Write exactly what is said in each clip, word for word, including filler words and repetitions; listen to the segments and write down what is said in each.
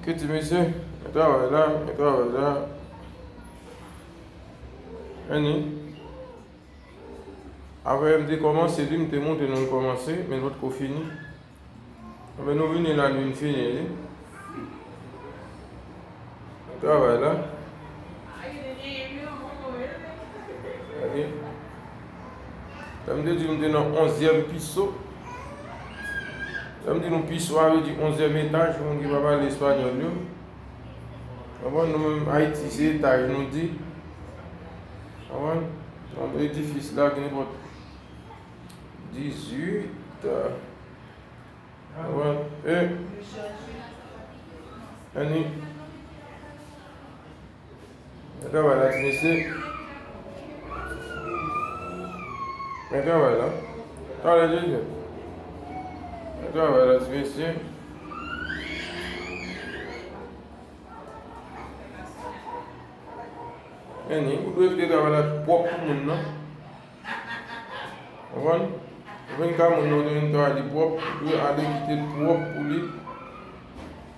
Ke ti mesye, men travay la, men travay la. Anni. Apre m te kòmanse li, m te montre nou l kòmanse, men l potko fini. Anben, nou vini la, nou vin fini li. Travay la. Gade. Lè m te di nou m te nan onzyèm piso. Lè m di nou piso a vle di onzyèm etaj, pou moun ki pa pale espanyòl yo. Konprann? Nou menm Ayiti, se etaj nou di. Konprann? Yon edifis la gen nenpòt dizuit. Konprann? E, anni. Men travay la, ti mesye. Men travay la. Talè, Jezi. Men travay la, ti mesye. Anni, ou dwe kite travay la pwòp pou moun nan. Konprann? Ou vin ka moun nan, ou te vin travay li pwòp, ou dwe ale kite l pwòp pou li.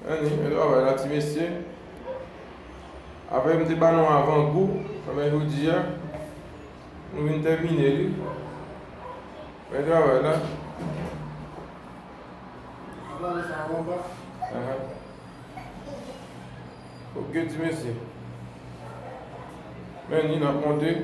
Anni, men travay la, ti mesye. Apre m te ba nou avangou, anben jodi a, nou vin tèmine li. Men travay la. Ahan. Ok, ti mesye. Men ni n ap monte.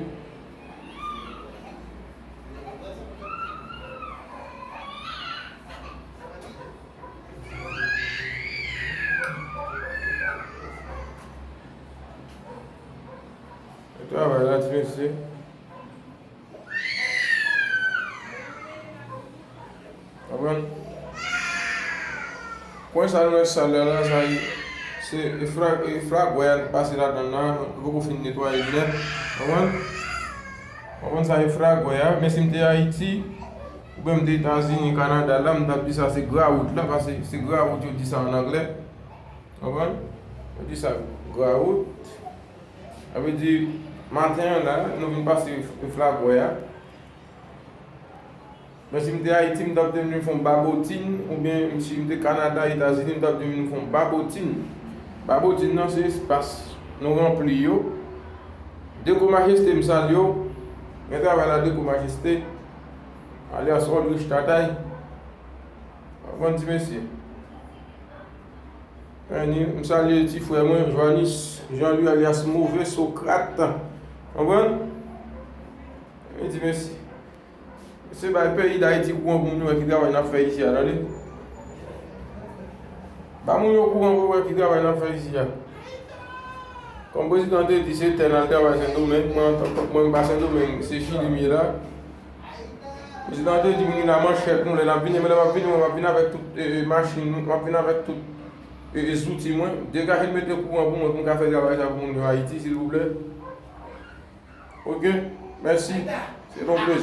Travay la, ti mesye. Konprann? Pwen sa nou wè sal la, la, sa e, se e fra-, e fragwè a pase ladan l la, nou poko fin netwaye l nèt. Konprann? Konprann sa e fragwè a, men si m te Ayiti, oubyen m te Etazini, Kanada la, m t ap di sa se grawout la, paske se grawout yo di sa an anglè. Konprann? Yo di sa grawout. Sa vle di, maten an la, nou vin pase fragwè a. Men si m te Ayiti, m t ap di m vin fè yon babotin, oubyen si m te Kanada, Etazini, m t ap di m vin fè yon babotin. Babotin nan, se espas nou ranpli yo. Deko Majeste, m salye w. Men travay la, Deko Majeste, alyas Oldrich Tatay. Konprann, ti mesye? Anni, m salye ti frè mwen, Johannis Jean Louis alyas Move Sokrat. Konprann? Anni, ti mesye. Mesye, bay peyi Dayiti kouran pou moun yo wè ki travay n ap fè isi a, tande. Ba moun yo kouran pou yo wè ki travay n ap fè isi a. Kòm prezidan te di, se tè n al travay Sendomeng, mwen, antanke mwen, m pa Sendomeng, se Chili m ye la. Prezidan te di, vini nan manchèt nou, lè n ap vini, men lè m ap vini, mwen, m ap vin avèk tout, e, e, machin, m ap vin avèk tout, e, e, zouti mwen. Degaje l mete kouran pou mwen, pou m ka fè travay sa pou moun yo Ayiti, silvouplè. Ok, mèsi. Se yon plezi.